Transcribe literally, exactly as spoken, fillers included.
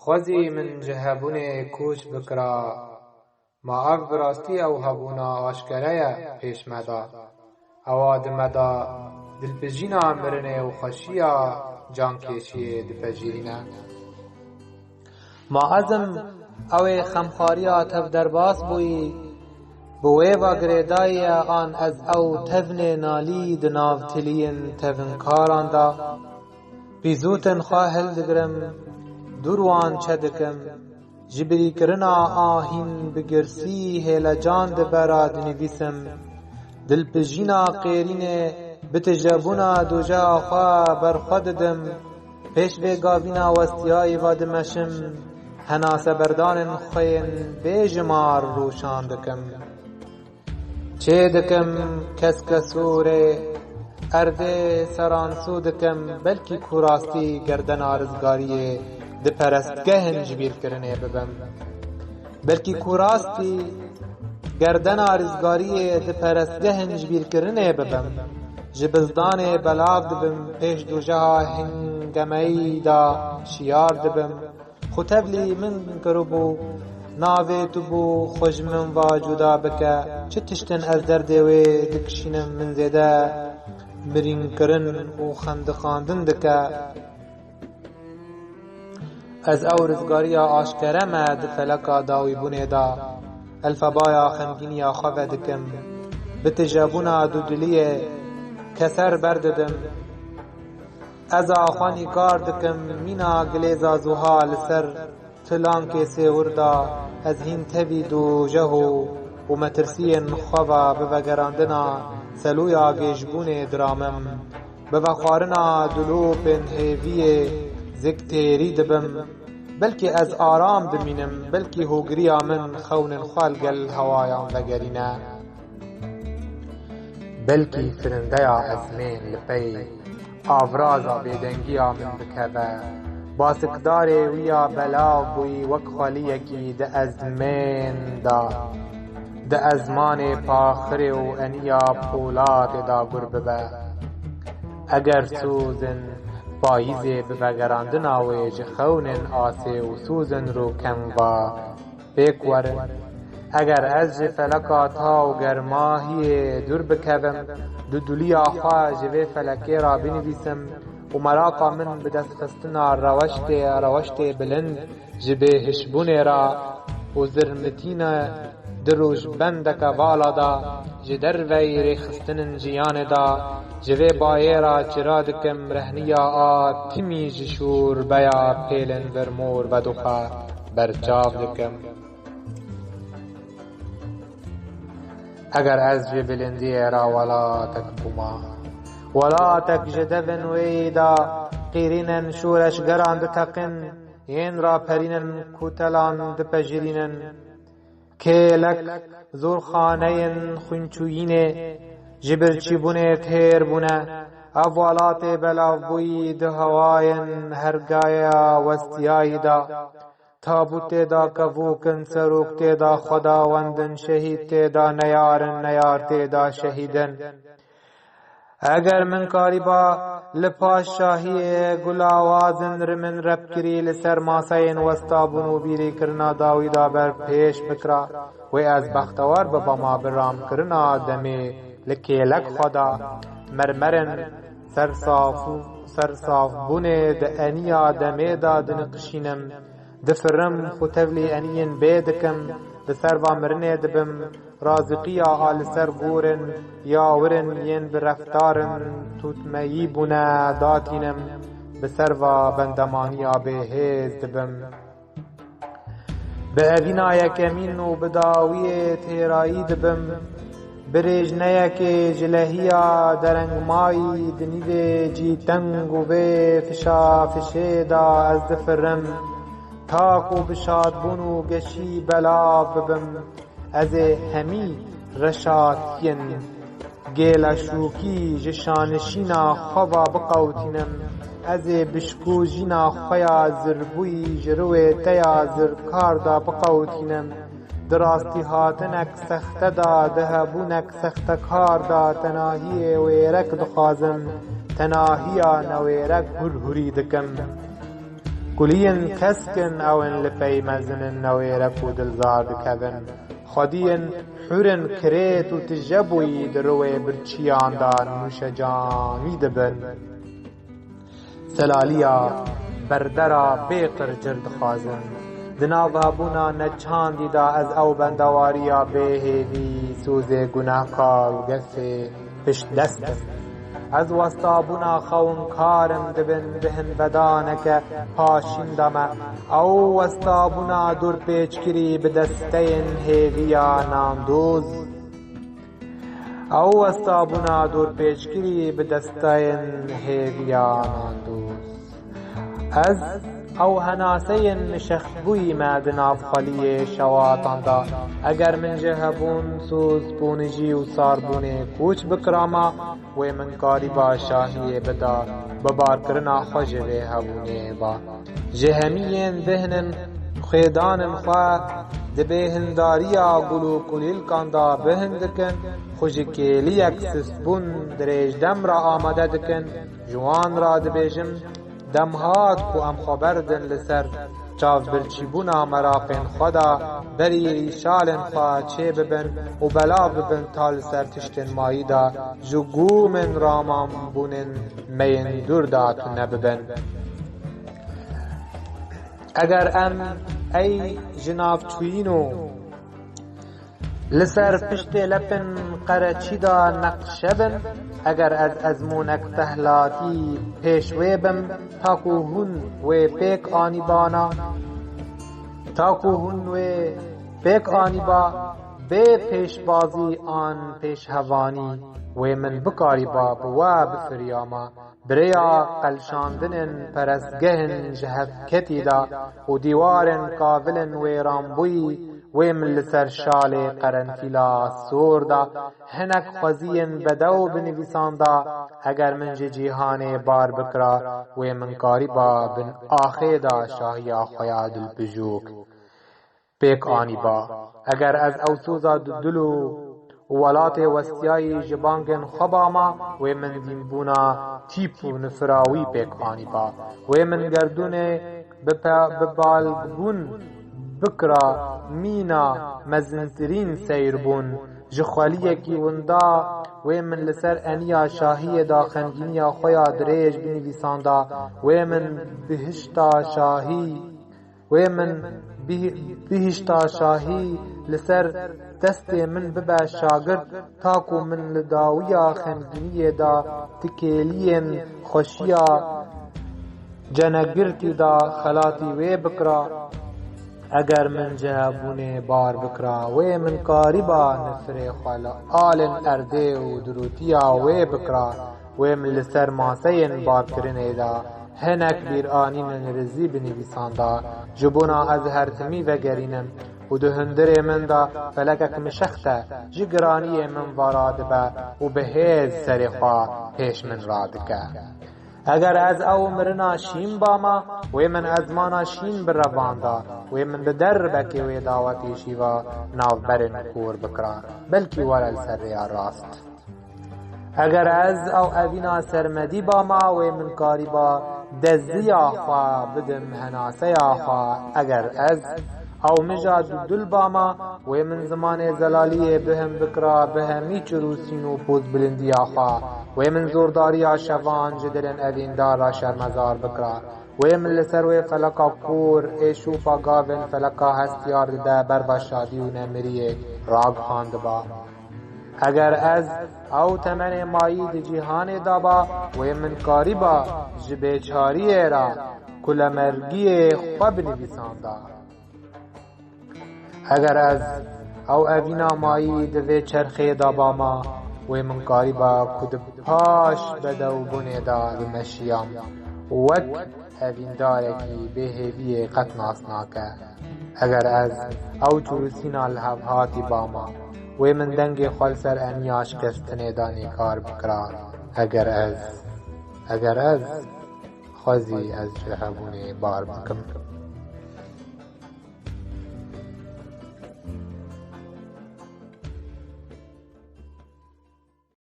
Xwezî min ji hebûnê koç bikira. Ma ev bi rastî ew hebûna aşkere ye pêş me de. Ewa di me de dilpijîna mirinê û xweşiya cankêşiyê dipejirîne. Ma ez im ew ê xemxariya tev derbas bûyî, bi wê ve girêdayî ye an ez ew tevnê nalî di nav tiliyên tevinkaran de. Pîzûtên xwe hildigirim, dûr wan çedikim. Ji birîkirina ahîn bi girsî hêlecan di bera dinivîsim. Dilpijîna qêrînê bi tijebûna dojeha xwe berxwe didim. Pêş vê gavîna westiyayî ve dimeşim. Henaseberdanên xwe yên bêjimar rûşan dikim. Çê dikim keskesûrê, erdê seransû dikim, belkî ku rastî gerdena rizgariyê di perestgehên jibîrkirinê bibim. Belkî ku rastî gerdena rizgariyê di perestgehên jibîrkirinê bibim. Ji bizdanê belav dibim, pêş dojeha hingemeyî de şiyar dibim. Xwe tevlî min kiribû, navê tu bû, xwe ji min va cuda bike. Çi tiştin ez derdê wê dikişînim, min zêde mirînkirin û xendiqandin dike. Ez ew rizgariya aşkere me di feleka dawîbûnê de, elfebaya xemgîniya xwe vedikim. Bi tijebûna dudiliyê keser berdidim. Ez a xwe nîkar dikim, mîna gilêza zuha li ser tilankê sêwir da, ez hîn tevî dojeh û, û metirsiyên xwe ve bi vegerandina selûya gêjbûnê diramim. Bi vexwarina dilopên hêviyê zik têrî dibim. Belkî ez aram dimînim, belkî hogiriya min xewnên xwe li gel hewayan vegerîne. Belkî firindeya ezmên li pey avraza bêdengiya min bikeve. Basikdarê wî ya belav bûyî wek xweliyekî di ezmên de, di ezmanê paxirê û eniya polatê de gur bibe. Eger sozên payîzê bi vegerandina wê ji xewnên asê û sozên rûken ve pêk werin. Eger ez ji feleka ta û germahiyê dûr bikevim, dudulîya xwe ji vê felekê re binivîsim û meraqa min bi destxistina reweştê, reweştê bilind ji bêhişbûnê re û zirmitîna di rojbendeke vala de ji derveyî rêxistinên jiyanê de ji vê bayê re çira dikim, rehniya a timî ji şûrbeya pêlên vermor vedixwe berçav dikim. Eger ez ji bilindiyê re welatek bûma, welatek ji devên wê de qîrînên şoreşgeran diteqin, yên raperînin kotelan dipejirînin, kêlek zorxaneyên xwînçûyînê ji birçîbûnê têr bûne, ev welatê belavbûyî di hewayên hergaya westiyayî de. Tabût tê de kevok in, serok tê de xwedawend in, şehîd tê de neyar in, neyar tê de şehîd in. Eger min karîba li paş şahiyê gulawaz in rimin repkirî li ser maseyên westabûn û bîrîkirina dawî de ber pêş bikira, wê ez bextewar bibama bi ramkirina demê li kêlek xwe de mermerên sersaf û sersafbûnê di eniya demê de diniqişînim. Difirim, xwe tevlî eniyên bê dikim, bi ser va mirinê dibim, raziqiya a li ser gorên ya wirin yên bi reftarin tûtmeyî bûne datînim, bi ser va bendemaniya bêhêz dibim. Bi evîna yekemîn û bi dawiyê têrayî dibim. Bi rêjneyekê ji lehiya derengmayî di nîvê cîteng û vê fişafişê de ez difirim. Ta ku bi şadbûn û geşî belav bibim, ez ê hemî reşatiyên gêleşûkî ji şanişîna xwe ve biqewitînim. Ez ê bişkojîna xwe ya zirbûyî ji riwê te ya zirkar de biqewitînim. Di rastîhatinek sexte de, di hebûnek sextekar de tenahiyê wêrek dixwazim, tenahiya newêrek hurhurî dikim. Kuliyên kesk in, ew in li pey mezin in, newêrek û dilzar dikevin. Xwediyên hûr in, kirêt û tije bûyî di riwê birçiyan de nûşecanî dibin. Zelaliya berdera bê qircir dixwazin. Di nav hebûna neçandî de ez ew bendewariya bê hêvî, sozê gunehkar û gefê piştdest im. Ez westabûna xewinkar im, dibin bihin vedaneke paşîn de me. Ew westabûna dorpêçkirî bi desteyên hêviya nandoz. Ew westabûna dorpêçkirî bi desteyên hêviya nandoz. Ez ew henaseyên mişextbûyî me di nav xweliyê şewatan de. Eger min ji hebûn, soz, ponijî û sarbûnê koç bikirama, wê min karîba şahiyê bida, bi barkirina xwe ji vê hebûnê ba. Ji hemiyên dihnin xwêdanên xwe di bêhindariya gul û kulîlkan de bihin dikin, xwe ji kêliyek sistbûn dirêj dem re amade dikin. Ji wan re dibêjim, dem hat ku em xwe berdin li ser çavbirçîbûna meraqên xwe de, berî rîşalên xwe çê bibin û belav bibin ta li ser tiştên mayî de ji gûmên ramanbûnên me yên dûr de tune bibin. Eger em ey ji navçûyîn û li ser piştê lepên qereçî de neqşe bin, eger ez ezmûnek tehlatî pêş wê bim, ta ku hûn wê pêk anîbana, ta ku hûn wê pêk anîba, bê pêşbazî an pêşhevanî, wê min bikarîba bi we bifiryama. Bi rêya qelşandinên perestgehên ji hev ketî de û dîwarên kavilên wêranbûyî, wê min li ser şalê qerenfîla sor de hinek xweziyên bedew binivîsanda. Eger min ji cîhanê bar bikira, wê min karîba bin axê de şahiya xwe ya dilbijûk pêk anîba. Eger ez ew soza dudil û welatê westiyayî ji bangên xwe bama, wê min dînbûna tîp û nifira wî pêk anîba. Wê min gerdûnê bi pe-, bi balbûn bikira mîna mezintirîn seyr bûn. Ji xweliyekî winda wê min li ser eniya şahiyê de xemgîniya xwe ya dirêj binivîsanda. Wê min bihişta şahî Wê min bih-, bihişta şahî li ser destê min bibe şagirt, ta ku min li dawiya xemgîniyê de di kêliyên xweşiya cenegirtî de xelatî wê bikira. Eger min ji hebûnê bar bikira, wê min karîba nifirê xwe li alên erdê û dirûtiya wê bikira. Wê min li ser maseyên barkirinê de hinek bîranînên rizî binivîsanda, ji bona ez her timî vegerînim û di hundirê min de felekek mişext e, ji giraniyê min vara dibe û bi hêz serê xwe pêş min radike. Eger ez ew mirina şîn bama, wê min ezmana şîn birevanda, wê min bi derbekê wê dawetê şîva navberên kor bikira, belkî were li ser rêya rast. Eger ez ew evîna sermedî bama, wê min karîba dezdiya xwe bidim henaseya xwe. Eger ez ew mija dudil bama, wê min zimanê zelaliyê bihim bikira bi hemî çirûsîn û pozbilindiya xwe. Wê min zordariya şevan ji dilên evîndar re şermezar bikira. Wê min li ser wê feleka kor ê şûfa gavên feleka hestiyar dide ber ve şadî û nemiriyê ragihandiba. Eger ez ew temenê mayî di cîhanê de ba, wê min karîba ji bêçariyê re kulemergiyê xwe binivîsanda. Eger ez ew evîna mayî di vê çerxê de bama, wê min karîba ku di paş bedewbûnê de bimeşiyam, wek evîndarekî bêhêviyê qet nas nake. Eger ez ew çirûsîna li hev hatî bama, wê min dengê xwe li ser eniya şikestinê de nîkar bikira. Eger ez, eger ez xwezî ez ji hebûnê bar bikim.